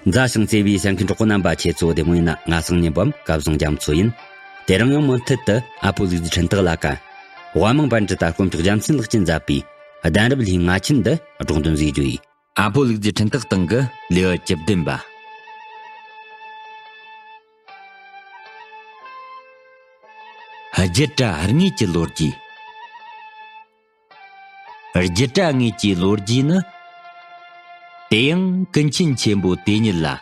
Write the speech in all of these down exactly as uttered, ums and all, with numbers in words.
མཛའ་ཞིང་བརྩེ་བའི་གསན་མཁན་གྲོགས་པོ་རྣམ་པ་ཁྱེད་ཚོ་བདེ་མོ་ཡིན་ན། ང་སང་ཉིན་བམ་སྐལ་བཟང་རྒྱ་མཚོ་ཡིན། དེ་རིང་ཡང་མུ་མཐུད་དུ་ཨ་ཕོ་ལུག་རྫི་འཕྲིན་སྟེགས་ལ་ཀ། དབའ་མང་པཎ་ཌི་ཏ་དཀོན་མཆོག་རྒྱལ་མཚན་ལགས་ཀྱིས་མཛད་པའི་གདན་རབས་ལྷའི་ང་ཆེན་འདི་སྒྲོག་འདོན་ཟིག་རྒྱུ་ཡིན། ཨ་ཕོ་ལུག་རྫི་འཕྲིན་སྟེགས་སྟེང་གི་ལེའུ་བཅུ་བདུན་པ། རྒྱུད་གྲྭ་དངོས་ཀྱི་ལོ་རྒྱུས། རྒྱུད་གྲྭ་དངོས་ཀྱི་ལོ་རྒྱུས་ནི། དེ་ཡང་ཀུན་མཁྱེན་ཆེན་པོ་དེ་ཉིད་ལ།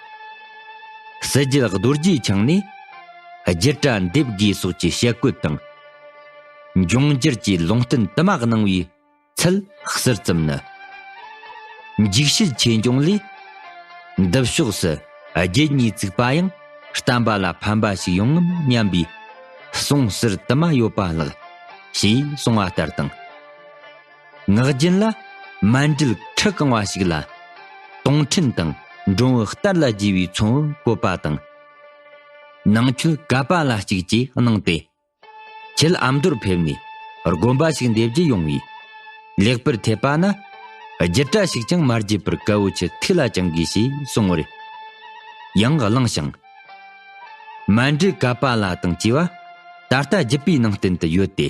ཟི་བརྒྱད་རྡོ་རྗེ་འཆང་ནས་རྒྱུད་གྲྭ་འདེབས་དགོས་སོགས་ཀྱི་བཤད་བཀོད་དང་། འབྱུང་འགྱུར་གྱི་ལུང་བསྟན་དུ་མ་གནང་བའི་ཚུལ་ཟུར་ཙམ་ནི། འཇིགས་བྱེད་ཆོས་འབྱུང་ལས། འདི་ཕྱོགས་སུ་རྒྱུད་གཉིས་བཙུགས་པ་ཡང་བསྟན་པ་ལ་ཕན་པ་ཞིག་ཡོང་ངམ་སྙམ་པའི་གསུང་ཟུར་དུ་མ་ཡོད་པ་ལགས། ཞེས་གསུང་བ་ལྟར་དང་། ངག་རྒྱུན་ལ་མཎྜལ་ཁྲི་གང་བ་ཞིག་ལ་དུང་ཕྲེང་དང་འགྲོན་བུ་སྟར་ལ་རྒྱས་པའི་ཚོམ་བུ་བཀོད་པ་དང་། ནང་ཆོས་ཀ་པཱ་ལ་གཅིག་བཅས་གནང་སྟེ། ཁྱེད་ཨ་མདོར་ཕེབས་ནས་དགོན་པ་ཞིག་འདེབས་རྒྱུ་ཡོང་བས། ལེགས་པར་ཐེབས་པ་ན་རྒྱུད་གྲྭ་ཞིག་ཀྱང་མ་བརྗེད་པར་དཀའ་བོ་ཆེ་ཐུགས་ལ་བཅངས་དགོས་ཞེས་གསུང་བར་ཡང་གླེང་ཞིང་། མཎྜལ་ཀ་པཱ་ལ་དང་བཅས་པ་ད་ལྟ་བརྒྱུད་པའི་ནང་བསྟན་དུ་ཡོད་དེ།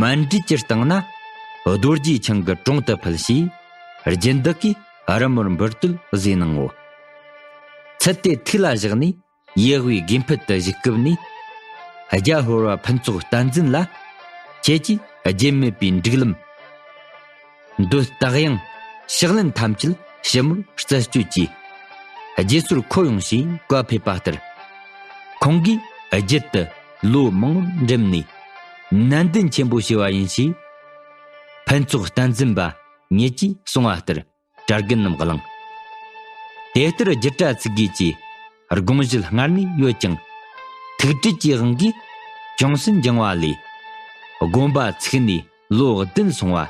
མཎྜལ་གྱི་སྟེང་ན་རྡོ་རྗེ་འཆང་གི་དྲུང་དུ་ཕུལ་ཞེས་རྒྱུན་བདག་གིས་རི་མོར་འབུལ་གཏོད་བཟོས་གནང་ངོ་། ཚུལ་དེ་ཐུགས་ལ་བཞག་ནས། ཡེ་ཝེ་དགེ་ཕུད་དུ་བཞུགས་སྐབས་ནས། རྒྱ་ཧོར་བ་ཕུན་ཚོགས་བསྟན་འཛིན་ལ། ཁྱེད་ཀྱིས་རྒྱུན་མེད་པའི་སྒྲིག་ལམ། འདོད་རྟགས་ཡང་ཕྱག་ལེན་ཐམས་ཅད་ཞིབ་མོར་རྩད་གཅོད་ཀྱིས། རྗེས་སོར་འཁོར་ཡོང་ཞེས་བཀའ་ཕེབས་པ་ལྟར། ཁོང་གིས་རྒྱུད་དུ་ལོ་མང་པོར་འགྲིམས་ནས། ནན་ཏན་ཆེན་པོ་བྱས་པ་ཡིན་ཞེས། ཕུན་ཚོགས་བསྟན་འཛིན་པ་ཉིད་ཀྱིས་གསུང་བ་ལྟར། གྲྭ་རྒན་རྣམས་གླེང་། དེ་ལྟར་རྒྱུད་གྲྭ་ཚུགས་དགོས་ཀྱི་དགོངས་གཞི་སྔར་ནས་ཡོད་ཀྱང་། ཐུགས་ཁྲལ་གྱི་དབང་གིས་ཅུང་ཟད་འགྱངས་པ་ལས། དགོན་པ་ཚུགས་ནས་ལོ་བདུན་སོང་བ།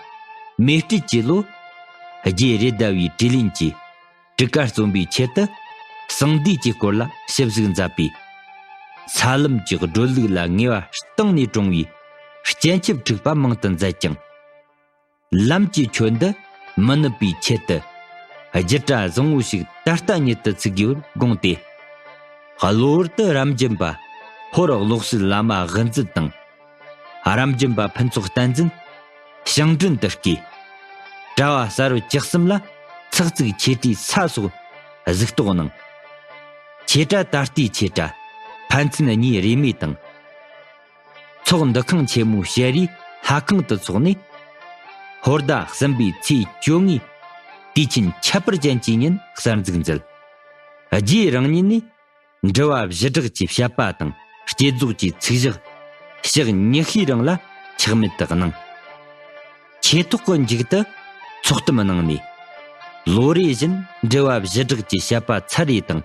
མེ་སྤྲེལ་གྱི་ལོ། རྗེ་རེད་མདའ་བའི་དྲིས་ལན་གྱིས་གྲུ་ཁ་རྩོམ་པའི་ཆེད་དུ། གསང་འདུས་ཀྱི་སྐོར་ལ་ཞིབ་གཟིགས་མཛད་པས། ས་ལམ་གྱི་སྒྲོ་ལུག་ལ་ངེས་པ་གཏིང་ནས་དྲོངས་པའི་སྤྱན་ཆབ་འཁྲུགས་པ་མང་དུ་མཛད་ཀྱང་། ལམ་གྱི་ཆོས་འདི་མི་ནུབ་པའི་ཆེད་དུ། རྒྱུད་གྲྭ་བཟང་བོ་ཞིག་ད་ལྟ་ཉིད་དུ་ཚུགས་དགོས་པར་དགོངས་ཏེ། གློ་བུར་དུ་རབ་འབྱམས་པ་ཧོར་གློ་བསིལ་བླ་མ་དབུ་མཛད་དང་། རབ་འབྱམས་པ་ཕུན་ཚོགས་བསྟན་འཛིན་ཞིང་བྲན་དུ་བསྐོས། གྲྭ་བ་གསར་བུ་བཅུ་གསུམ་ལ་ཚག་ཚུགས་ཆོས་གྲྭའི་ས་སོགས་གཟིགས་རྟོག་གནང་། ཆོས་གྲྭ་ད་ལྟའི་ཆོས་གྲྭ་ཕན་ཚུན་གཉིས་རེས་མོས་དང་། ཚོགས་འདུ་ཁང་ཆེན་མོ་ཞལ་རིའི་ལྷ་ཁང་དུ་འཚོགས་ནས། ཧོར་ཟླ་གསུམ་པའི་ཚེས་བཅོ་ལྔའི་དུས་ཆེན་ཁྱད་པར་ཅན་གྱི་ཉིན་གསར་འཛུགས་མཛད། རྗེ་རང་ཉིད་ནས་འགྲུལ་བ་བཞི་སྦྲགས་ཀྱི་བཤད་པ་དང་བསྐྱེད་རྫོགས་ཀྱི་ཚིག་བཞག་ཞག་ཉི་ཤུའི་རིང་ལ་ཆག་མེད་དུ་གནང་། ཆོས་ཐོག་གི་མཇུག་ཏུ་ཚོགས་གཏམ་གནང་ནས། ལོ་རེ་བཞིན་འགྲུལ་བ་བཞི་སྦྲགས་ཀྱི་བཤད་པ་ཚར་རེ་དང་།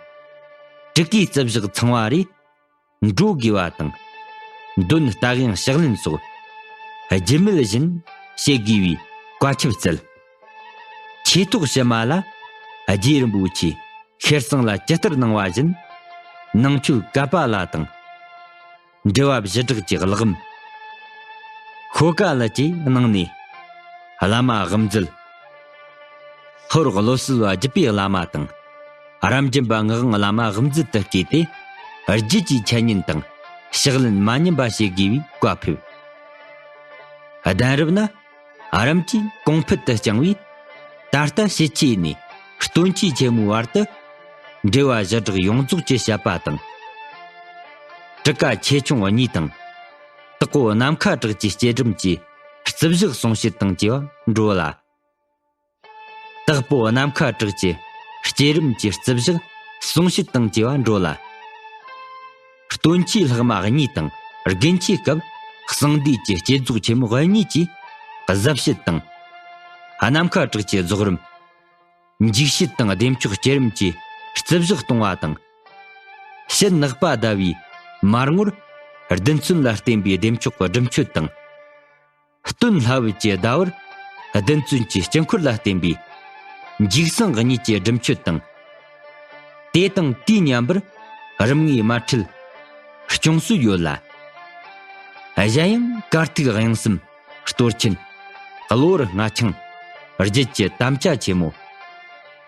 དྲུག་གི་རྩིབས་བཞག་ཚང་བ་རེ། འགྲོ་དགོས་པ་དང་། འདོན་རྟགས་ཡང་ཕྱག་ལེན་སོགས་རྒྱུན་མེད་བཞིན་བྱེད་དགོས་པའི་བཀའ་ཁྱབ་སྩལ། ཆོས་ཐོག་ཕྱི་མ་ལ་རྗེ་རིན་པོ་ཆེ་ཤྲཱི་སེང་ལ་ཇི་ལྟར་གནང་བ་བཞིན་ནང་ཆོས་ཀ་པཱ་ལ་དང་། འགྲུལ་བ་བཞི་སྦྲགས་ཀྱི་གླེགས་བམ་ཤོ་ཀ་ལ་བཅས་གནང་ནས་བླ་མ་དབུ་མཛད། ཧོར་བློ་གསལ་བ་བརྒྱུད་པའི་བླ་མ་དང་། རབ་འབྱམས་པ་ངག་དབང་བླ་མ་དབུ་མཛད་དུ་བསྐོས་ཏེ། རྒྱུད་ཀྱི་འཆད་ཉན་དང་ཕྱག་ལེན་མ་ཉམས་པ་བྱེད་དགོས་པའི་བཀའ་ཕེབས། གདན་རབས་ན་རིམ་གྱིས་གོང་འཕེལ་དུ་བསྐྱངས་པས། ད་ལྟ་ཞི་ཆོས་ནས་སྟོན་ཆོས་ཆེན་མོའི་བར་དུ་འགྲེལ་པ་བཞི་སྦྲགས་ཡོངས་རྫོགས་ཀྱི་བཤད་པ་དང་། ཊཱི་ཀ་ཆེ་ཆུང་གཉིས་དང་། དྭགས་པོ་ནམ་མཁའ་གྲགས་ཀྱི་བསྐྱེད་རིམ་གྱི་རྩིབས་བཞག་གསུང་བཤད་དང་བཅས་པ་འགྲོ་ལ། དྭགས་པོ་ནམ་མཁའ་གྲགས་ཀྱི་བསྐྱེད་རིམ་གྱི་རྩིབས་བཞག་གསུང་བཤད་དང་བཅས་པ་འགྲོ་ལ། སྟོན་ཆོས་ལྷག་མ་གཉིས་དང་རྒན་ཆོས་སྐབས་གསང་འདུས་ཀྱི་བསྐྱེད་རྫོགས་ཆེན་མོ་གཉིས་ཀྱི་གཟབ་བཤད་དང་། ནམ་མཁའ་གྲགས་ཀྱི་རྫོགས་རིམ། འཇིགས་བྱེད་དང་བདེ་མཆོག་བསྐྱེད་རིམ་གྱི་རྩིབས་བཞག་གཏོང་བ་དང་། ཕྱིར་ནག་པ་ཟླ་བའི་མར་ངོར་བདུན་ཚན་ལ་བརྟེན་པའི་བདེ་མཆོག་གི་སྒྲུབ་མཆོད་དང་། སྟོན་ལྷ་བུ་གི་ཟླ་བར་བདུན་ཚན་གྱི་དཀྱིལ་འཁོར་ལ་བརྟེན་པའི་འཇིགས་གསང་གཉིས་ཀྱི་སྒྲུབ་མཆོད་དང་། དེ་དང་དུས་མཉམ་པར་རིམ་ལྔའི་དམར་ཁྲིད་སྐྱོང་སྲོལ་ཡོད་ལ། གཞན་ཡང་དཀར་ཐིག་དབྱངས་གསུམ། གཏོར་ཆེན། གློ་བུར་སྔགས་འཆང་། རྒྱུད་ཀྱི་དམ་བཅའ་ཆེན་མོ།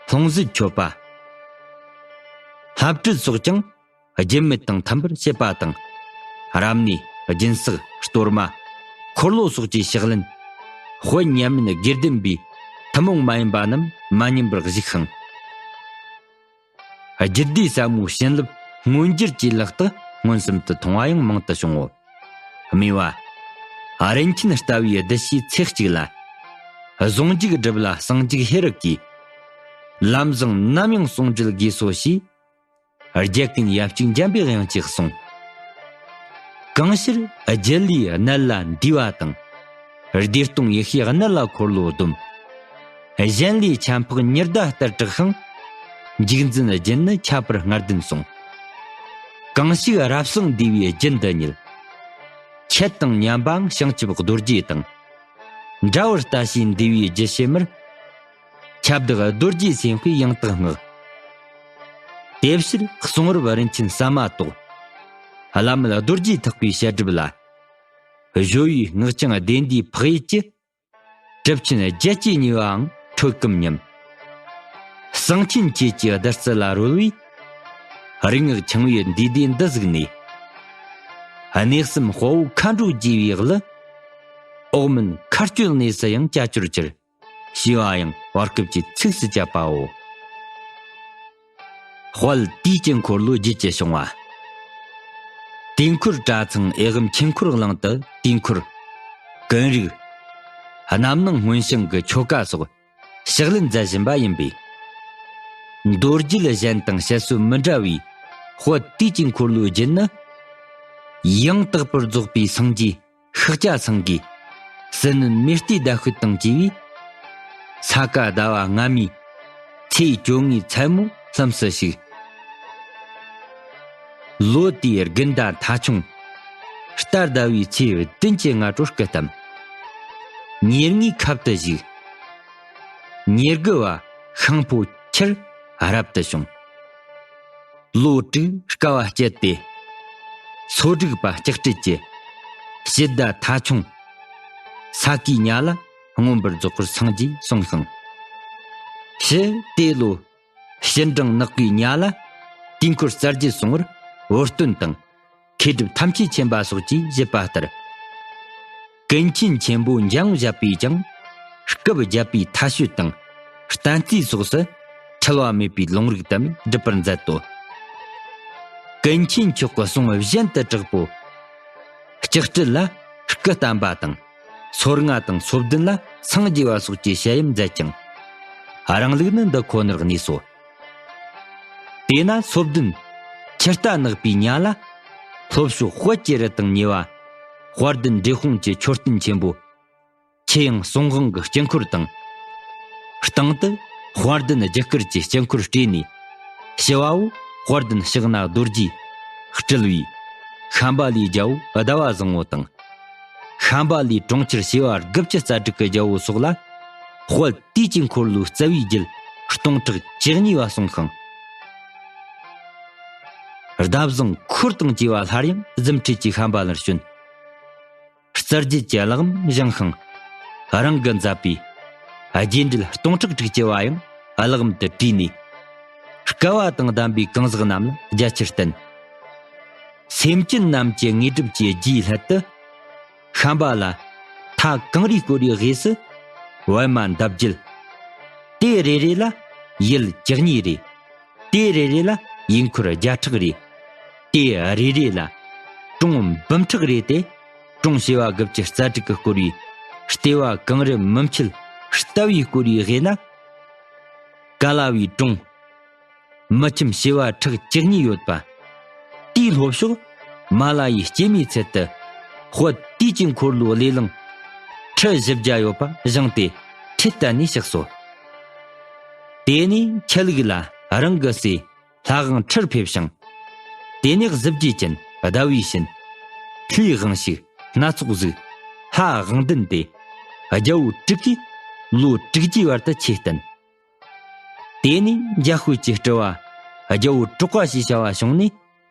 ལྷུང་བཟེད་མཆོད་པ། འཐབ་ཁྲུལ་སོགས་ཀྱང་རྒྱུན་མེད་དང་མཐུན་པར་བྱེད་པ་དང་། རབ་གནས་སྦྱིན་སྲེག་གཏོར་མ་འཁོར་ལོ་སོགས་ཀྱི་ཕྱག་ལེན། དཔལ་མཉམ་མེད་དགེ་ལྡན་པའི་ཐུན་མོང་མ་ཡིན་པ་རྣམས་མ་ཉམས་པར་བཞུགས་ཤིང་། རྒྱུད་སྡེའི་ཟབ་མོའི་བྱིན་རླབས་མངོན་གྱུར་གྱི་ལག་ཏུ་མངོན་སུམ་དུ་མཐོང་བ་ཡང་མང་དུ་བྱུང་ངོ་། སྨྲས་པ། རིན་ཆེན་ལྟ་བུའི་གདུལ་བྱའི་ཚེ་གཅིག་ལ། གཟུངས་འཇུག་སྒྲུབ་ལ་སངས་རྒྱས་ཤེས་རབ་ཀྱིས། ལམ་བཟང་ནམ་ཡང་ཟུང་འབྲེལ་དགོས་སོ་ཞེས། རྒྱལ་ཀུན་ཡབ་གཅིག་འཇམ་པའི་དབྱངས་ཀྱིས་གསུངས། གང་ཕྱིར་རྒྱུད་ལུས་གནད་ལ་འདུས་པ་དང་། བདེ་སྟོང་ཡེ་ཤེས་གནད་ལ་འཁོར་ལོ་སྡོམ། གཞན་ལས་ཁྱད་འཕགས་ཉི་ཟླ་ལྟར་གྲགས་ཤིང་། འཇིག་འཛིན་རྒྱུད་ནི་ཁྱད་པར་ལྔ་ལྡན་གསུངས། གང་ཞིག་རབ་གསང་འདུས་པའི་རྒྱུད་འདི་ཉིད། ཁྱེད་དང་མཉམ་པའང་བྱང་ཆུབ་རྡོ་རྗེ་དང་། འདྲ་བར་ལྟ་ཞེས་འདུས་པའི་རྒྱུད་ཕྱི་མར། ཁྱབ་བདག་རྡོ་རྗེ་སེམས་དཔའི་ཡང་དག་བསྔགས། དེ་ཕྱིར་གསུང་རབ་རིན་ཆེན་ཟ་མ་ཏོག་བླ་མེད་རྡོ་རྗེ་ཐེག་པའི་བཤད་སྒྲུབ་ལ། གཞོལ་བའི་སྔགས་འཆང་སྡེ་འདིའི་འཕགས་ཡུལ་གྱི། གྲུབ་ཆེན་བརྒྱད་ཀྱི་ཉེ་བའང་འཕྲོད་སྐུམ་ཉམས། གསང་ཆེན་ཁྱེད་ཀྱི་བདུད་རྩི་ལ་རོལ་བའི། རིག་སྔགས་འཆང་བའི་འདུས་སྡེ་འདི་གཟིགས་ནས། གནས་གསུམ་དཔའ་བོ་མཁའ་འགྲོ་རྒྱས་པའི་དབུ། འོག་མིན་མཁའ་སྤྱོད་གནས་སུ་ཡང་བཅའ་གཅོད་གྱུར། ཞེས་པ་ཡང་བར་སྐབས་ཀྱི་ཚིགས་སུ་བཅད་པའོ། དཔལ་དུས་ཀྱི་འཁོར་ལོའི་རྒྱུད་ཀྱི་བྱུང་བ། དུས་འཁོར་གྲྭ་ཚང་ཨེ་ཝཾ་ཆོས་འཁོར་གླིང་དུ་དུས་འཁོར། ཀུན་རིག་རྣམ་སྣང་སྔོན་བྱོན་གྱི་ཆོ་ག་སོགས་ཕྱག་ལེན་མཛད་བཞིན་པ་ཡིན་པས། མདོ་རྒྱུད་གཞན་དང་བཤད་སྲོལ་མི་འདྲ་བའི་དཔལ་དུས་ཀྱི་འཁོར་ལོའི་རྒྱུད་ནི། ཡང་དག་པར་རྫོགས་པའི་སངས་རྒྱས་ཤཱཀྱ་ཚང་གིས་ཟིལ་གནོན་མེ་ལྟའི་ཟླ་ཤུལ་དང་བཅས་པའི་ས་ག་ཟླ་བ་སྔ་མའི་ཚེས་བཅོ་ལྔའི་མཚན་མོ་ལྷུམས་སུ་ཞུགས། ལོ་དེའི་དགུན་ཟླ་ཐ་ཆུང་རྟ་ཟླ་བའི་ཚེས་བདུན་གྱི་སྔ་དྲོ་སྐུ་བལྟམས། ཉེར་ལྔའི་ཁབ་ཏུ་བཞུགས། ཉེར་དགུ་བ་ཤིང་ཕོ་ཁྱི་རབ་ཏུ་བྱུང་། ལོ་དྲུག་དཀའ་བ་སྤྱད་དེ། སོ་དྲུག་པ་ལྕགས་སྤྲེལ་གྱི་ཕྱི་ཟླ་ཐ་ཆུང་ས་གའི་ཉ་ལ་མངོན་པར་རྫོགས་པར་སངས་རྒྱས་གསུངས་ཤིང་། ཕྱི་དེ་ལོ་ཕྱི་འབྲིང་ནག་པོའི་ཉ་ལ་དུས་འཁོར་རྩ་རྒྱུད་གསུང་བར་འོད་སྟོན་དང་མཁས་གྲུབ་ཐམས་ཅད་མཁྱེན་པ་སོགས་ཀྱིས་བཞེད་པ་ལྟར། ཀུན་མཁྱེན་ཆེན་པོ་འཇམ་དབྱངས་བཞད་པས་ཀྱང་སྐབས་བརྒྱད་པའི་མཐའ་དཔྱོད་དང་གཏན་ཚིགས་སོགས་སུ་འཁྲུལ་བ་མེད་པའི་ལུང་རིགས་ཙམ་སྒྲུབ་པར་མཛད་དོ། ཀུན་མཁྱེན་མཆོག་གི་གསུང་གཞན་དུ་གྲགས་པོ། ལྕགས་སྤྲེལ་ལ་སྐུ་བལྟམས་པ་དང་སོ་ལྔ་དང་སོ་བདུན་ལ་སངས་རྒྱས་པ་སོགས་ཀྱི་བཤད་ཡམ་མཛད་ཅིང་། རང་ལུགས་ནི་འདི་ཁོ་ནར་གནས་སོ། དེས་ན་སོ་བདུན་ཕྱི་རྟ་ནག་པོའི་ཉ་ལ་ལྷོ་ཕྱོགས་དཔལ་གྱི་རི་དང་ཉེ་བ་དཔལ་ལྡན་འབྲས་སྤུངས་ཀྱི་མཆོད་རྟེན་ཆེན་པོ། ཆེ་ཡང་གསུང་དབང་གི་དཀྱིལ་འཁོར་དང་། སྟེང་དུ་དཔལ་ལྡན་རྒྱུ་སྐར་གྱི་དཀྱིལ་འཁོར་སྤྲས་ནས། ཞི་བ་བོ་དཔལ་ལྡན་ཕྱག་ན་རྡོ་རྗེས་སྤྲུལ་བའི་ཤམ་བྷ་ལའི་རྒྱལ་པོ་ཟླ་བ་བཟང་པོ་དང་། ཤམ་བྷ་ལའི་གྲོང་ཁྱེར་བྱེ་བ་དགུ་བཅུ་རྩ་དྲུག་གི་རྒྱལ་པོ་སོགས་ལ་དཔལ་དུས་ཀྱི་འཁོར་ལོའི་རྩ་བའི་རྒྱུད་སྟོང་ཕྲག་བཅུ་གཉིས་པ་གསུངས་ཤིང་། ཟླ་བཟང་འཁོར་དང་བཅས་པ་སླར་ཡང་གཟིམ་ཁྲིད་ཀྱི་ཤམ་བྷ་ལར་བྱོན། རྩ་རྒྱུད་ཀྱི་གླེགས་བམ་བཞེངས་ཤིང་། རང་གིས་མཛད་པའི་རྒྱས་འགྲེལ་སྟོང་ཕྲག་དྲུག་ཅུ་བ་ཡང་གླེགས་བམ་དུ་བྲིས་ནས། བསྐལ་བ་དང་ལྡན་པའི་གང་ཟག་རྣམས་ལ་རྒྱ་ཆེར་བསྟན། སེམས་ཅན་རྣམས་ཀྱི་དངོས་གྲུབ་ཀྱི་རྒྱུའི་སླད་དུ། ཤམ་བྷ་ལ་མཐའ་གངས་རིས་བསྐོར་བའི་དབུས་སུ་པད་མ་འདབ་བརྒྱད། དེ་རེ་རེ་ལ་ཡུལ་བཅུ་གཉིས་རེ། དེ་རེ་རེ་ལ་ཡུལ་འཁོར་བརྒྱ་ཕྲག་རེ། དེ་རེ་རེ་ལ་གྲོང་འབུམ་ཕྲག་རེ་སྟེ། གྲོང་བྱེ་བ་དགུ་བཅུ་རྩ་དྲུག་གིས་བསྐོར་བའི་ལྟེ་བ་གངས་རི་མུ་ཁྱུད་ལྟ་བུའི་བསྐོར་བའི་དབུས་ན། ཀ་ལ་བའི་གྲོང་མི་ཁྱིམ་བྱེ་བ་ཕྲག་བཅུ་གཉིས་ཡོད་པ། དེའི་ལྷོ་ཕྱོགས་མ་ལ་ཡའི་སྐྱེད་མོས་ཚལ་དུ་དཔལ་དུས་ཀྱི་འཁོར་ལོའི་ལས་བླངས་ཁྲི་བཞི་བརྒྱ་ཡོད་པ་བཞེངས་ཏེ་ཁྲི་བསྟན་ནས་གཤེགས་སོ། དེ་ནས་ཆུ་ལུག་ལ་རང་གི་སྲས་ལྷ་དབང་ཁྲིར་ཕེབས་ཤིང་། དེ་ནས་གཟི་བརྗིད་ཅན་ཟླ་བའི་བྱིན། ལྷའི་དབང་ཕྱུག་སྣ་ཚོགས་གཟིགས། ལྷ་དབང་ལྡན་ཏེ། རྒྱལ་པོ་དྲུག་གིས་ལོ་དྲུག་བརྒྱའི་བར་དུ་ཆོས་བསྟན། དེ་ནས་འཇའ་ཤུལ་གྱི་སྤྲུལ་བ་རྒྱལ་པོ་གྲགས་པ་ཞེས་བྱ་བ་བྱུང་ནས་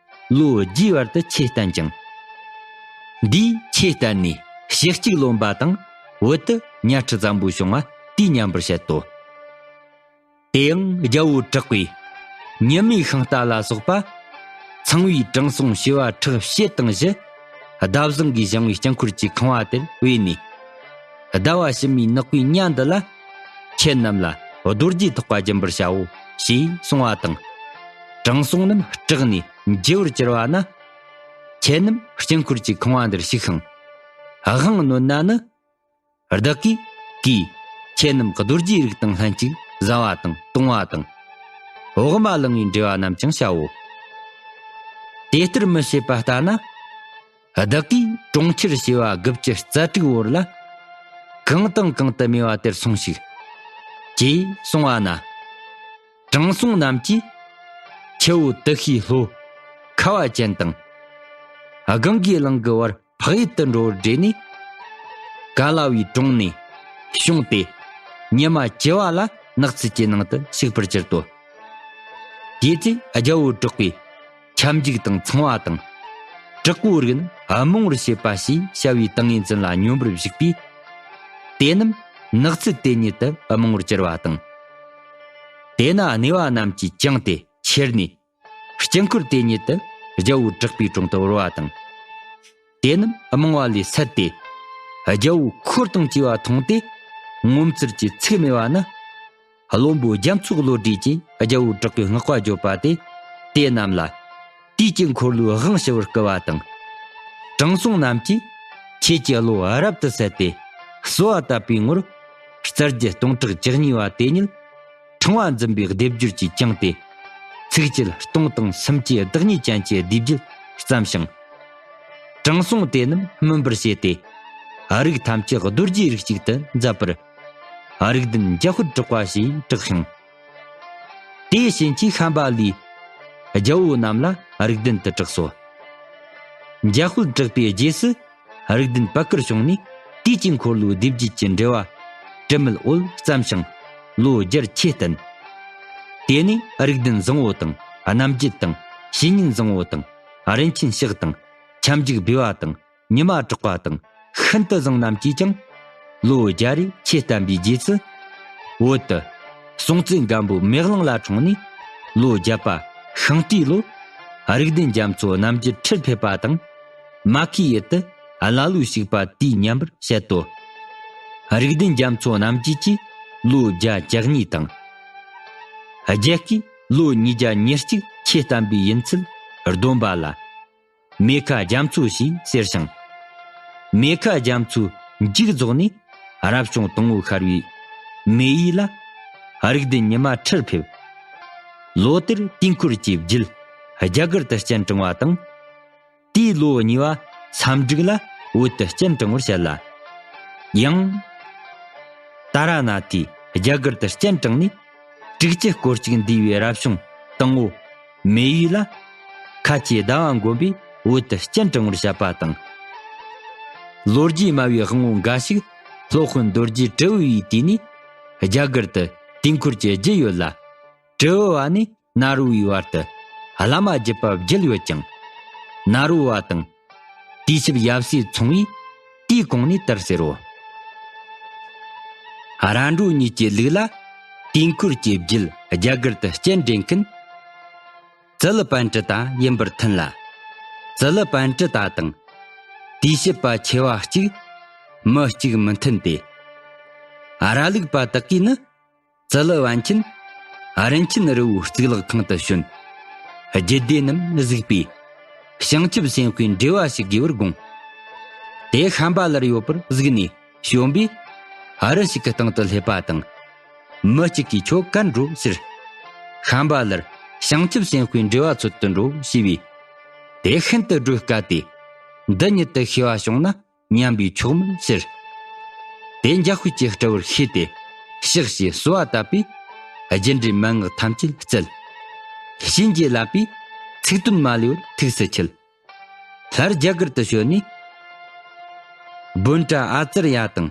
ལོ་བརྒྱའི་བར་དུ་ཆོས་བསྟན་ཅིང་། འདིས་ཆོས་བསྟན་ནས་ཞེ་གཅིག་ལོན་པ་དང་བོད་དུ་གཉའ་ཁྲི་བཙན་པོ་བྱུང་བ་དུས་མཉམ་པར་བཤད་དོ། དེ་ཡང་རྒྱལ་པོ་གྲགས་པས་ ཉི་མའི་ཤིང་རྟ་ལ་སོགས་པ། ཚངས་པའི་དྲང་སྲོང་བྱེ་བ་ཕྲག་བྱེད་དང་བཞི། ཟླ་བཟང་གིས་བཞེངས་པའི་དཀྱིལ་འཁོར་གྱི་ཁང་བ་དེར་བོས་ནས། ཟླ་བ་ཕྱི་མའི་ནག་པོའི་ཉ་འདི་ལ། ཁྱེད་རྣམས་ལ་རྡོ་རྗེ་ཐོགས་པ་སྦྱིན་པར་བྱའོ། ཞེས་གསུངས་པ་དང་། དྲང་སྲོང་རྣམས་སྐྲག་ནས་འཇིགས་པར་གྱུར་པ་ན། ཁྱེད་རྣམས་དཀྱིལ་འཁོར་གྱི་ཁང་བ་འདིར་ཞུགས་ཤིང་། དབང་གནོད་ན་ནི། བདག་གིས་གིས་ཁྱེད་རྣམས་རྡོ་རྗེའི་རིགས་དང་ལྷན་ཅིག་བཟའ་བ་དང་བཏུང་བ་དང་། འོག་མ་ལང་བའི་འབྲེལ་བ་རྣམས་ཀྱང་བྱའོ། དེ་ལྟར་མི་བྱེད་པ་ལྟ་ན། བདག་གིས་གྲོང་ཁྱེར་བྱེ་བ་དགུ་བཅུ་རྩ་དྲུག་བོར་ལ། གང་དང་གང་དུ་མོས་པ་དེར་སོང་ཞིག །ཅེས་གསུངས་པ་ན། དྲང་སྲོང་རྣམས་ཀྱིས། ཁྱེའུ་དུ་ཤེས་ལྷོ། ཁ་བ་ཅན་དང་། སྒང་གའི་གླིང་གི་བར་འཕགས་ཡུལ་དུ་འགྲོ་བར་བགྲེས་ནས། ཀ་ལ་བའི་གྲོང་ནས་བྱུང་སྟེ། ཉི་མ་བཅུ་བ་ལ་ནགས་ཚལ་གྱི་ནང་དུ་ཞུགས་པར་གྱུར་ཏོ། དེའི་ཚེ་རྒྱལ་པོ་གྲགས་པས། ཁྱབ་འཇུག་དང་ཚངས་པ་དང་། དྲག་པོའི་རིགས་རྣམས་རྨོངས་པར་བྱེད་པ་ཞེས་བྱ་བའི་ཏིང་ངེ་འཛིན་ལ་སྙོམས་པར་ཞུགས་པས། དེ་རྣམས་ནགས་ཚལ་དེ་ཉིད་དུ་རྨོངས་པར་གྱུར་པ་དང་། དེ་ན་གནས་པ་རྣམས་ཀྱིས་བཅིངས་ཏེ་ཁྱེར་ནས། དཀྱིལ་འཁོར་དེ་ཉིད་དུ་རྒྱལ་པོ་གྲགས་པའི་དྲུང་དུ་བོར་བ་དང་། དེ་རྣམས་རྨོངས་པ་ལས་སད་དེ། རྒྱལ་པོ་འཁོར་དང་བཅས་པ་མཐོང་སྟེ། ངོ་མཚར་གྱི་ཚིག་སྨྲས་པ་ན། བློན་པོ་རྒྱ་མཚོ་བློ་གྲོས་ཀྱིས་རྒྱལ་པོ་གྲགས་པའི་བསྔགས་པ་བརྗོད་པ་དེ། དེ་རྣམས་ལ། དུས་ཀྱི་འཁོར་ལོའི་དབང་ཞུ་བར་བསྐུལ་བ་དང་། དྲང་སྲོང་རྣམས་ཀྱིས་ཁྱེད་ཀྱི་བློ་རབ་ཏུ་གསལ་ཏེ། གསོལ་བ་བཏབ་པའི་ངོར། རྩ་རྒྱུད་སྟོང་ཕྲག་བཅུ་གཉིས་པ་དེ་ཉིད། ཕྲེང་བ་འཛིན་པའི་སྡེབ་སྦྱོར་གྱིས་བཅིངས་ཏེ། ཚིགས་བཅད་སྟོང་དང་སུམ་བརྒྱ་བདག་ཉིད་ཅན་གྱི་སྡེ་བརྒྱད་བརྩམས་ཤིང་། དྲང་སྲོང་དེ་རྣམས་སྨིན་པར་བྱས་ཏེ། རིགས་ཐམས་ཅད་རྡོ་རྗེའི་རིགས་གཅིག་ཏུ་མཛད་པར། རིགས་ལྡན་འཇམ་དཔལ་གྲགས་པ་ཞེས་གྲགས་ཤིང་། དེའི་ཕྱིན་ཆད་ཤམྦྷ་ལའི་རྒྱལ་པོ་རྣམས་ལ་རིགས་ལྡན་དུ་གྲགས་སོ། འཇམ་དཔལ་གྲགས་པའི་རྗེས་སུ། རིགས་ལྡན་པད་དཀར་བྱུང་ནས་དུས་ཀྱི་འཁོར་ལོའི་སྡེ་བརྒྱད་ཀྱི་འགྲེལ་བ་དྲི་མེད་འོད་བརྩམས་ཤིང་ལོ་བརྒྱར་ཆོས་བསྟན། དེ་ནས་རིགས་ལྡན་བཟང་པོ་དང་རྣམ་རྒྱལ་དང་བཤེས་གཉེན་བཟང་པོ་དང་རིན་ཆེན་ཕྱག་དང་ཁྱབ་འཇུག་བི་བ་དང་ཉི་མ་གྲགས་པ་དང་ཤིན་ཏུ་བཟང་རྣམས་ཀྱིས་ཀྱང་ལོ་བརྒྱ་རེ་ཆོས་བསྟན་པའི་རྗེས་སུ། བོད་དུ་སྲོང་བཙན་སྒམ་པོའི་མེ་གླིང་ལ་འཁྲུངས་ནས་ལོ་བརྒྱ་པ་ཤིང་རྟའི་ལོར་རིགས་ལྡན་རྒྱ་མཚོ་རྣམ་འགྱུར་ཁྲིར་ཕེབས་པ་དང་། མ་ཁའི་ཡུལ་དུ་ཀླ་ཀློའི་བྱུག་པ་དུས་མཉམ་པར་བཤད་དོ། རིགས་ལྡན་རྒྱ་མཚོ་རྣམ་འབྱེད་ཀྱིས་ལོ་བརྒྱ་བཅུ་གཉིས་དང་། རྒྱལ་སྐུས་ལོ་ཉིས་བརྒྱ་ཉེར་གཅིག་ཆོས་བསྟན་པའི་ཡུན་ཚད་བསྡོམས་པ་ལ། མེ་ཁ་རྒྱ་མཚོ་ཞེས་ཟེར་ཞིང་། མེ་ཁ་རྒྱ་མཚོའི་མཇུག་རྫོགས་ནས་རབ་བྱུང་དང་པོ་ཤར་བའི་མེ་ཡུལ་ལ་རིགས་ལྡན་ཉི་མ་ཁྲིར་ཕེབས། ལོ་དེར་དུས་འཁོར་གྱི་རྒྱུད་རྒྱ་གར་དུ་སྤྱན་དྲངས་པ་དང་། དེའི་ལོ་གཉིས་པ་མཚམས་འབྲུག་ལ་བོད་དུ་སྤྱན་དྲངས་པར་བཤད་ལ། ཡང་། ཏཱ་ར་ནཱ་ཐའི་རྒྱ་གར་དུ་སྤྱན་དྲངས་ནས་དྲུག་ཅུ་སྐོར་གཅིག་འདས་པའི་རབ་བྱུང་དང་པོ་མེ་ཡུལ་ལ། ཁ་ཆེའི་ཟླ་བ་མགོན་པོས་བོད་དུ་སྤྱན་དྲངས་པར་བཤད་པ་དང་། ལོ་རྒྱུས་སྨྲ་བའི་དབང་པོ་འགའ་ཞིག་སློབ་དཔོན་རྡོ་རྗེ་གྲུ་པའི་དུས་ནས་རྒྱ་གར་དུ་དུས་འཁོར་གྱི་རྒྱུད་ཡོད་ལ། གྲུ་པ་ནས་ནཱ་རོ་པའི་བར་དུ་བླ་མ་བརྒྱུད་པ་བརྒྱད་ཡོད་ཀྱང་། ནཱ་རོ་པ་དང་དུས་ཞབས་ཡབ་སྲས་མཚུངས་པས་དུས་གོང་ནས་དར་ཟེར་རོ། ར་འབྲོག་གཉིས་ཀྱི་ལུགས་ལ་དུས་འཁོར་གྱི་རྒྱུད་རྒྱ་གར་དུ་སྤྱན་འདྲེན་མཁན། ཙི་ལི་པཎྜི་ཏ་ཡིན་པར་ཐོན་ལ། ཙི་ལི་པཎྜི་ཏ་དང་དུས་ཞབས་པ་ཆེ་བ་གཅིག་མི་གཅིག་མི་མཐུན་ཏེ། ར་ལུག་པ་དག་གིས་ནི། ཙི་ལི་པཎ་ཆེན། རིན་ཆེན་རི་བོའི་གཙུག་ལག་ཁང་དུ་བྱོན། རྒྱུད་སྡེ་རྣམས་གཟིགས་པས། བྱང་ཆུབ་སེམས་དཔའི་འགྲེལ་བ་ཞིག་དགོས་པར་དགོངས། དེ་ཤམྦྷ་ལར་ཡོད་པར་གཟིགས་ནས་བྱོན་པས། རི་ཞིག་གི་སྟེང་དུ་སླེབས་པ་དང་། མི་གཅིག་གིས་ཁྱོད་གར་འགྲོ་ཟེར། ཤམྦྷ་ལར་བྱང་ཆུབ་སེམས་དཔའི་འགྲེལ་བ་འཚོལ་དུ་འགྲོ་ཞེས་པས། དེ་ཤིན་ཏུ་བགྲོད་དཀའ་སྟེ། འདི་ཉིད་དུ་ཤེས་པ་བྱུང་ན། ཉམས་པས་ཆོག་མོད་ཟེར། དེ་འཇམ་དཔལ་གྱི་སྤྲུལ་པར་ཤེས་ཏེ། ཕྱག་བྱས་གསོལ་བ་བཏབ་པས། རྒྱུ་འབྲས་མན་ངག་ཐམས་ཅད་བསྩལ། བྱིན་གྱིས་བརླབས་པས་ཚིག་དོན་མ་ལུས་པར་ཐུགས་སུ་ཆུད། སླར་རྒྱ་གར་དུ་བྱོན་ནས། བྷོན་ཏྲ་ཨ་ཙརྱ་དང་།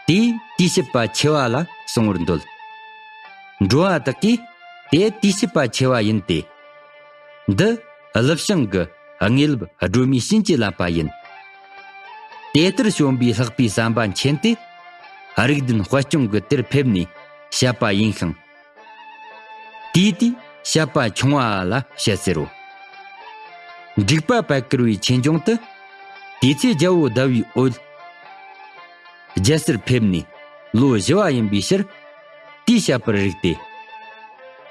དེས་དུས་ཞབས་པ་ཆེ་བ་ལ་གསུང་བར་འདོད། འགྲོ་བ་དག་གིས་དེ་དུས་ཞབས་པ་ཆེ་བ་ཡིན་ཏེ། འདི་ཀླུ་བྱང་གི་དངོས་ལུགས་སྒྲོལ་མའི་བྱིན་གྱིས་བརླབས་པ་ཡིན། དེ་ལྟར་བྱོན་པའི་ལྷག་པའི་བསམ་པ་མཁྱེན་ཏེ། རིགས་ལྡན་དཔལ་སྐྱོང་གིས་དེར་ཕེབས་ནས་བཤད་པ་ཡིན་ཞིང་། དུས་དེའི་ བཤད་པ་ཆུང་བ་ལ་བཤད་ཟེར་རོ། འབྲུག་པ་པད་དཀར་བའི་ཆོས་འབྱུང་དུ། དེ་ཚེ་རྒྱལ་བོ་ཟླ་བའི་འོད། རྒྱལ་སར་ཕེབས་ནས་ལོ་བཞི་བ་ཡིན་པའི་ཕྱིར། དེའི་བཤད་པར་རིགས་ཏེ།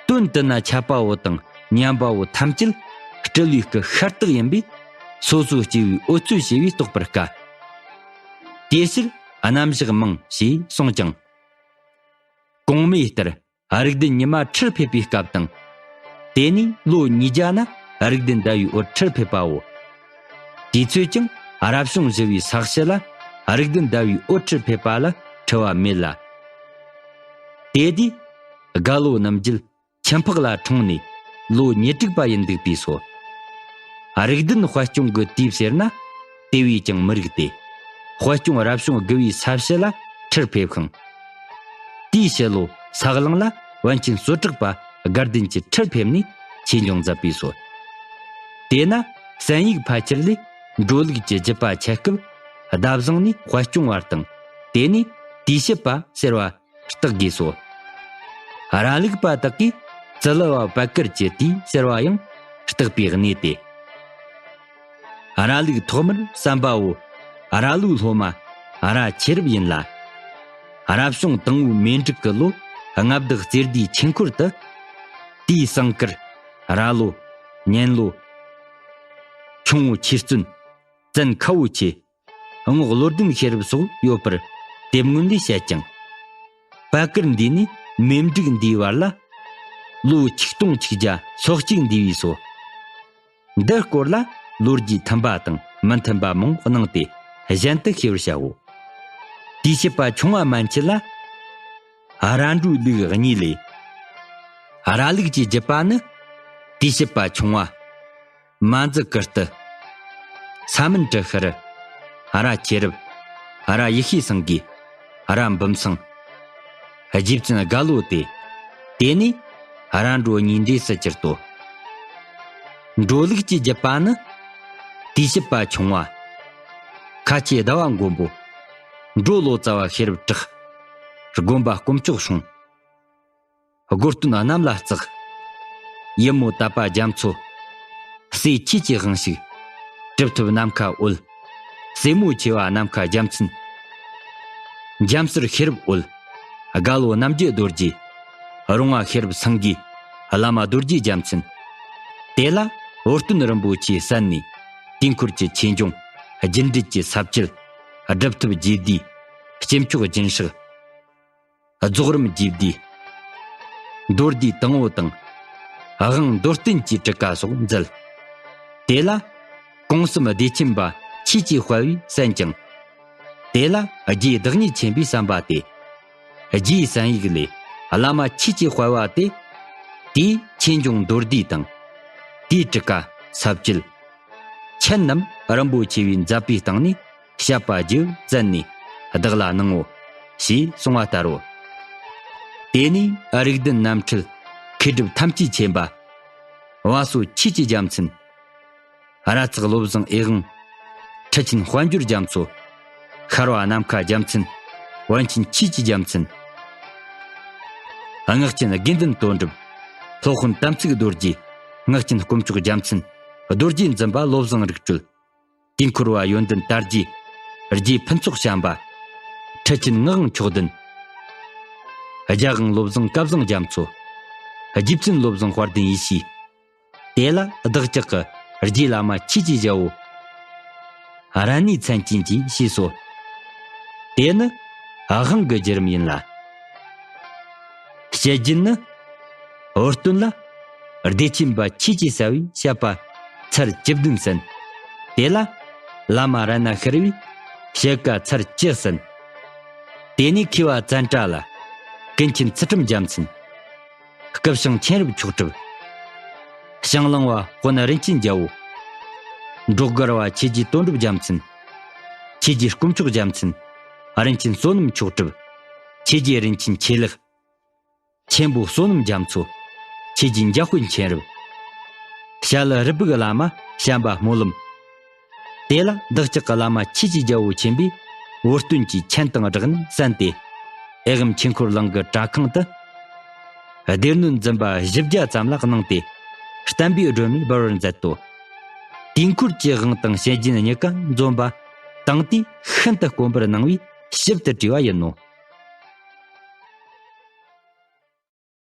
དོན་དེ་ན་ཆད་པ་བོ་དང་ཉམས་པ་བོ་ཐམས་ཅད་སྤྲུལ་བའི་སྐུ་ཤ་སྟག་ཡིན་པས། སོ་སོ་སྐྱེ་བོའི་འོད་ཚོད་བྱས་པས་རྟོགས་པར་དཀའ། དེའི་ཕྱིར་རྣམ་གཞག་མང་ཞེས་གསུངས་ཀྱང་། གོང་མའི་ལྟར། རིགས་ལྡན་ཉི་མ་ཁྲིར་ཕེབས་པའི་སྐབས་དང་། དེ་ནས་ལོ་ཉིས་བརྒྱ་ན་རིགས་ལྡན་ཟླ་བའི་འོད་ཁྲིར་ཕེབས་པའོ། དུས་ཚོད་ཀྱང་རབ་བྱུང་བཞི་བའི་ས་གཞི་ལ་རིགས་ལྡན་ཟླ་བའི་འོད་ཁྲིར་ཕེབས་པ་ལ་འཁྲུལ་བ་མེད་ལ། དེ་དུས་རྒྭ་ལོ་རྣམ་རྒྱལ་ཁྱི་ཕག་ལ་འཁྲུངས་ནས་ལོ་ཉེར་དྲུག་པ་ཡིན་འདུག་པས་སོ། རིགས་ལྡན་དཔལ་སྐྱོང་གི་དུས་ཟེར་ན་དེ་བས་ཀྱང་མི་རིགས་ཏེ། དཔལ་སྐྱོང་རབ་བྱུང་དགུ་བའི་ས་གཞི་ལ་ཁྲིར་ཕེབས་ཤིང་། དེའི་ཕྱི་ལོ་ས་གླང་ལ་པཎ་ཆེན་སོ་དྲག་པ་དགའ་ལྡན་གྱི་ཁྲིར་ཕེབས་ནས་ཆོས་འབྱུང་མཛད་པས་སོ། དེས་ན་གསན་ཡིག་ཕལ་ཆེར་ལས་འགྲོ་ལུགས་ཀྱི་བརྒྱུད་པ་ཆད་སྐབས་ཟླ་བཟང་ནས་དཔལ་སྐྱོང་བར་དང་། དེ་ནས་དུས་བྱེད་པ་ཟེར་བ་བརྟག་དགོས་སོ། ར་ལུག་པ་དག་གིས་ཙི་ལི་བ་པད་དཀར་གྱི་དུས་ཟེར་བ་ཡང་བརྟག་པའི་གནས་ཏེ། ར་ལུག་ཐོག་མར་བསམ་པ་བོ་ར་ལོའི་སློབ་མ་ར་ཆེ་རབ་ཡིན་ལ། རབ་བྱུང་དང་པོའི་མེ་འབྲུག་གི་ལོ་ལྔ་བདག་རྩེ་ལྡེའི་ཆོས་འཁོར་དུ། དེའི་གསང་སྐུར་ར་ལོ། གཉན་ལོ། ཁྱུང་བོ་ཆེ་བཙུན། བཙན་ཁ་བོ་ཆེ། རྔོག་བློ་ལྡན་ཤེས་རབ་སོགས་ཡོད་པར་དེབ་སྔོན་ལས་བཤད་ཀྱང་། པད་དཀར་འདས་ནས་མེ་འབྲུག་འདིའི་བར་ལ། ལོ་ཆིག་སྟོང་ཆིག་བརྒྱ་སོ་གཅིག་འདས་པས་སོ། འདི་སྐོར་ལ་ལོ་རྒྱུས་མཐུན་པ་དང་མི་མཐུན་པ་མང་པོ་སྣང་སྟེ་གཞན་དུ་ཤེས་པར་བྱའོ། དུས་བྱེད་པ་ཆུང་བ་མན་ཆད་ལ། ར་འགྲོའི་ལུགས་གཉིས་ལས། ར་ལུགས་ཀྱི་བརྒྱུད་པ་ནི། དུས་བྱེད་པ་ཆུང་བ། མ་འཛི་ཀིརྟི། ས་མིན་ཀྲི་ཤི་རི། ར་ཆེ་རབ། ར་ཡེ་ཤེས་སེང་གེ། ར་འབུམ་སེང་། རྗེ་བཙུན་རྒྭ་ལོ་སྟེ། དེ་ནས་ར་འགྲོ་གཉིས་འདྲེས་སུ་གྱུར་ཏོ། འགྲོ་ལུགས་ཀྱི་བརྒྱུད་པ་ནི། དུས་བྱེད་པ་ཆུང་བ། ཁ་ཆེ་ཟླ་བ་མགོན་པོ། འགྲོ་ལོ་ཙཱ་བ་ཤེས་རབ་གྲགས། དགོན་པ་དཀོན་མཆོག་སྲུང་། དགོན་སྟོན་གནམ་ལ་བརྩེགས། ཡུ་མོ་དད་པ་རྒྱ་མཚོ། སྲས་ཆོས་ཀྱི་དབང་ཕྱུག། གྲུབ་ཐོབ་ནམ་མཁའ་འོད། སྲས་མོ་ཆེ་བ་ནམ་མཁའ་རྒྱལ་མཚན། འཇམ་ཟོར་ཤེས་རབ་འོད། རྒྭ་ལོ་རྣམ་རྒྱལ་རྡོ་རྗེ། རོང་བ་ཤེས་རབ་སེང་གེ། བླ་མ་རྡོ་རྗེ་རྒྱལ་མཚན། དེ་ལ་འོད་སྟོན་རིན་པོ་ཆེའི་སྲས་ནས་དུས་འཁོར་གྱི་ཆོས་འབྱུང་། རྒྱུད་འགྲེལ་གྱི་ས་བཅད། སྒྲུབ་ཐབས་རྒྱས་བསྡུས། སྐྱེས་མཆོག་སྦྱིན་སྲེག་རྫོགས་རིམ་རྒྱས་བསྡུས། མདོ་སྡེ་དང་པོ་དང་། དབང་མདོར་བསྟན་གྱི་ཊཱི་ཀ་སོགས་མཛད། དེ་ལ་གོང་གསུམ་བདེ་ཆེན་པ་ཆོས་ཀྱི་དཔལ་བས་གསན་ཅིང་། དེ་ལ་རྗེ་བདག་ཉིད་ཆེན་པོས་གསན་པ་སྟེ། རྗེའི་གསན་ཡིག་ལས་བླ་མ་ཆོས་ཀྱི་དཔལ་བ་སྟེ། དེའི་ཆོས་འབྱུང་མདོ་སྡེ་དང་། དེའི་ཊཱི་ཀ་ས་བཅད། མཆན་རྣམས་རིན་པོ་ཆེ་བས་མཛད་པའི་སྟེང་ནས་བཤད་པ་རྒྱས་པར་མཛད་ནས་བདག་ལ་གནང་ངོ་། ཞེས་གསུངས་པ་ལྟར་རོ། དེ་ནས་རིགས་ལྡན་རྣམ་འཕྲུལ་མཁས་གྲུབ་ཐམས་ཅད་མཁྱེན་པ། བ་སོ་ཆོས་ཀྱི་རྒྱལ་མཚན། ར་ཚེག་བློ་བཟང་ཨེ་དབང་། ཁྲི་ཆེན་དཔལ་འབྱོར་རྒྱ་མཚོ། ཤར་བ་ནམ་མཁའ་རྒྱལ་མཚན། པཎ་ཆེན་ཆོས་ཀྱི་རྒྱལ་མཚན། སྔགས་ཆེན་དགེ་འདུན་དོན་གྲུབ། སློབ་དཔོན་དམ་ཚིག་རྡོ་རྗེ། སྔགས་ཆེན་དཀོན་མཆོག་རྒྱལ་མཚན། རྡོ་རྗེ་འཛིན་པ་བློ་བཟང་རིག་གྲོལ། དུས་འཁོར་བ་ཡོན་ཏན་དར་རྒྱས། རྗེ་ཕུན་ཚོགས་བྱམས་པ། ཁྲི་ཆེན་ངག་དབང་མཆོག་ལྡན། རྒྱ་དབང་བློ་བཟང་སྐལ་བཟང་རྒྱ་མཚོ། རྗེ་བཙུན་བློ་བཟང་དཔལ་ལྡན་ཡེ་ཤེས། དེ་ལ་བདག་ཅག་གི་རྗེ་བླ་མ་ཆོས་ཀྱི་རྒྱལ་པོ། ར་ནི་མཚན་ཅན་གྱིས་ཞེས་སོ། དེ་ནི་དབང་གི་བརྒྱུད་རིམ་ཡིན་ལ། བཤད་རྒྱུན་ནི། འོད་སྟོན་ལ། བདེ་ཆེན་པ་ཆོས་ཀྱི་ས་བའི་བཤད་པ་ཚར་བཅུ་བདུན་གསན། དེ་ལ་བླ་མ་རཏྣ་ཤྲཱི་བའི་བཤད་བཀའ་ཚར་བཅུ་གསན། དེ་ནས་མཁས་པ་ཙནྡྲ་ལ། ཀུན་མཁྱེན་ཚུལ་ཁྲིམས་རྒྱལ་མཚན། སྐུ་བྱང་མཁྱེན་རབ་མཆོག་གྲུབ། ཞང་བླངས་པ་དཔོན་རིན་ཆེན་རྒྱལ་པོ། འབྲོག་སྒར་བ་ཆོས་རྗེ་དོན་གྲུབ་རྒྱལ་མཚན། ཆོས་རྗེ་དཀོན་མཆོག་རྒྱལ་མཚན། རིན་ཆེན་བསོད་ནམས་མཆོག་གྲུབ། ཆོས་རྗེ་རིན་ཆེན་ཆོས་ལེགས། ཆེན་པོ་བསོད་ནམས་རྒྱ་མཚོ། ཆོས་རྗེ་འཇམ་དཔལ་མཁྱེན་རབ། ཞྭ་ལུ་རུ་སྦུག་བླ་མ་བྱམས་པ་སྨོན་ལམ། དེ་ལ་བདག་ཅག་གི་བླ་མ་ཆོས་ཀྱི་རྒྱལ་པོ་ཆེན་པོས་འོད་སྟོན་གྱི་མཆན་དང་སྦྲགས་ནས་གསན་ཏེ། ཨེ་ཝཾ་ཆོས་འཁོར་གླིང་གི་གྲྭ་ཁང་དུ། སྡེ་སྣོད་འཛིན་པ་བཞི་བརྒྱ་ཙམ་ལ་གནང་སྟེ། བསྟན་པའི་སྒྲོན་མེ་འབར་བར་མཛད་དོ། དུས་འཁོར་གྱི་དབང་དང་བྱིན་རྒྱུན་གཉིས་ཀ་འཛོམས་པ། དེང་དུས་ཤིན་ཏུ་དཀོན་པར་སྣང་བས་ཞིབ་ཏུ་བྲིས་པ་ཡིན་ནོ།